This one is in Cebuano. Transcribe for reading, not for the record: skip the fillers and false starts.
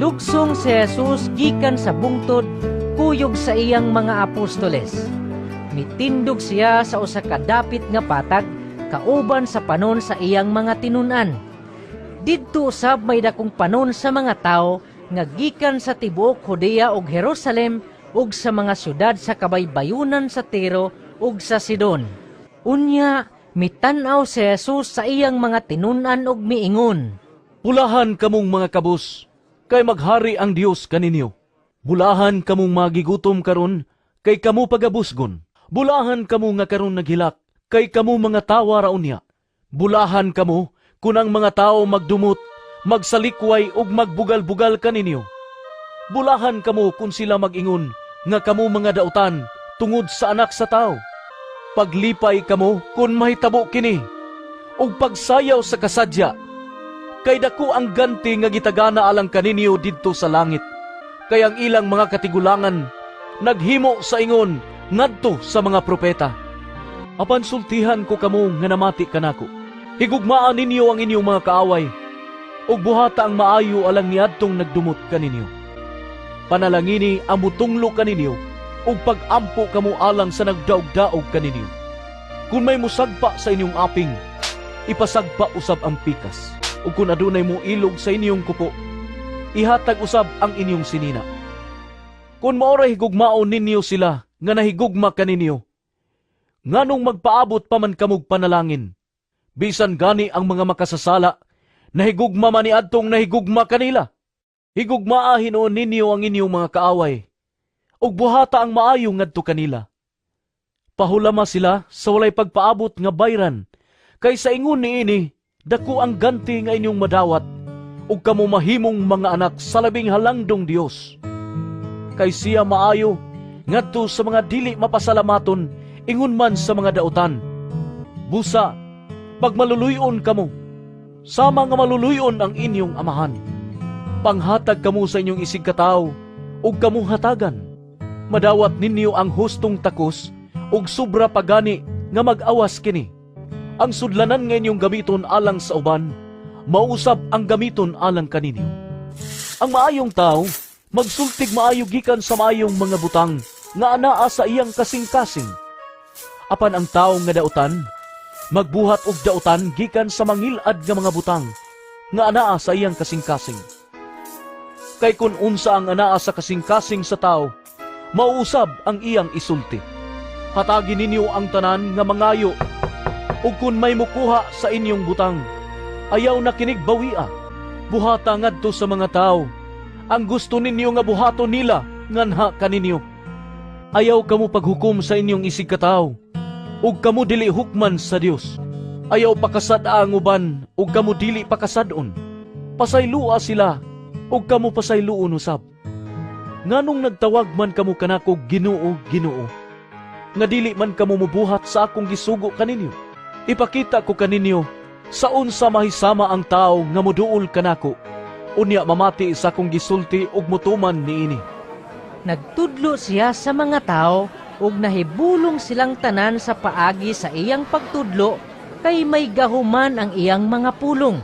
Naglugsong si Jesus gikan sa bungtod kuyog sa iyang mga apostoles. Mitindog siya sa usa ka dapit nga patag kauban sa panon sa iyang mga tinun-an. Didto usab may dakong panon sa mga tawo nga gikan sa tibuok Judea ug Jerusalem ug sa mga syudad sa kabaybayunan sa Tiro ug sa Sidon. Unya mitan-aw si Jesus sa iyang mga tinun-an ug miingon, "Bulahan kamong mga kabos, kay maghari ang Dios kaninyo. Bulahan kamong mga gigutom karon, kay kamo pagabusgon. Bulahan kamo nga karon naghilak, kay kamo mangatawa ra unya. Bulahan kamo kun ang mga tawo magdumot, magsalikway ug magbugal-bugal kaninyo. Bulahan kamo kun sila mag-ingon nga kamo mga dautan tungod sa Anak sa Tawo. Paglipay kamo kun mahitabo kini, ug pagsayaw sa kasadya, kay dako ang ganti nga gitagana alang kaninyo didto sa langit. Kay ang ilang mga katigulangan naghimo sa ingon ngadto sa mga propeta. Apan sultihan ko kamo nga namati kanako. Higugmaa ninyo ang inyong mga kaaway, ug buhata ang maayo alang niadtong nagdumot kaninyo. Panalangini ang mutunglo kaninyo, ug pag-ampo kamo alang sa nagdaog-daog kaninyo. Kung may musagpa sa inyong aping, ipasagpa usab ang pikas. Ug kung adunay mo ilog sa inyong kupo, ihatag usab ang inyong sinina. Kung mao ray higugmaon ninyo sila nga nahigugma kaninyo, nganong magpaabot pa man kamog panalangin? Bisan gani ang mga makasasala, nahigugma man niadtong nahigugma kanila. Higugmaa hinuon ninyo ang inyong mga kaaway, ug buhata ang maayo ngadto kanila. Pahulama sila sa walay pagpaabot nga bayran, kay sa ingon niini dako ang ganti nga inyong madawat, ug kamo mahimong mga anak sa Labing Halangdong Dios. Kay siya maayo ngadto sa mga dili mapasalamaton, ingon man sa mga dautan. Busa, pagmaluluy-on kamo, sama nga maluluy-on ang inyong Amahan. Panghatag kamo sa inyong isigkatawo, ug kamo hatagan. Madawat ninyo ang hustong takos, ug sobra pa gani nga mag-awas kini. Ang sudlanan nga inyong gamiton alang sa uban, mausab ang gamiton alang kaninyo. Ang maayong tao, magsultig maayo gikan sa maayong mga butang nga anaa sa iyang kasing-kasing. Apan ang tao nga dautan, magbuhat og dautan gikan sa mangilad nga mga butang nga anaa sa iyang kasing-kasing. Kay kun unsa ang anaa sa kasing-kasing sa tao, mauusab ang iyang isulti. Hatagi ninyo ang tanan nga mangayo, ug kun may mukuha sa inyong butang, ayaw na kinig bawia. Buhata ngadto sa mga tao ang gusto ninyo nga buhaton nila nganha kaninyo. Ayaw kamo paghukom sa inyong isigkatawo, ug kamo dili hukman sa Dios. Ayaw pakasad-a ang uban, ug kamo dili pakasad-on. Pasaylua sila, ug kamo pasayloon usab. Nganong nagtawag man kamo kanako 'Ginoo, Ginoo,' nga dili man kamo mubuhat sa akong gisugo kaninyo? Ipakita ko kaninyo sa unsa mahisama ang tao nga moduol kanako, unya mamati sa akong gisulti ug motuman niini." Nagtudlo siya sa mga tao ug nahibulong silang tanan sa paagi sa iyang pagtudlo kay may gahom man ang iyang mga pulong.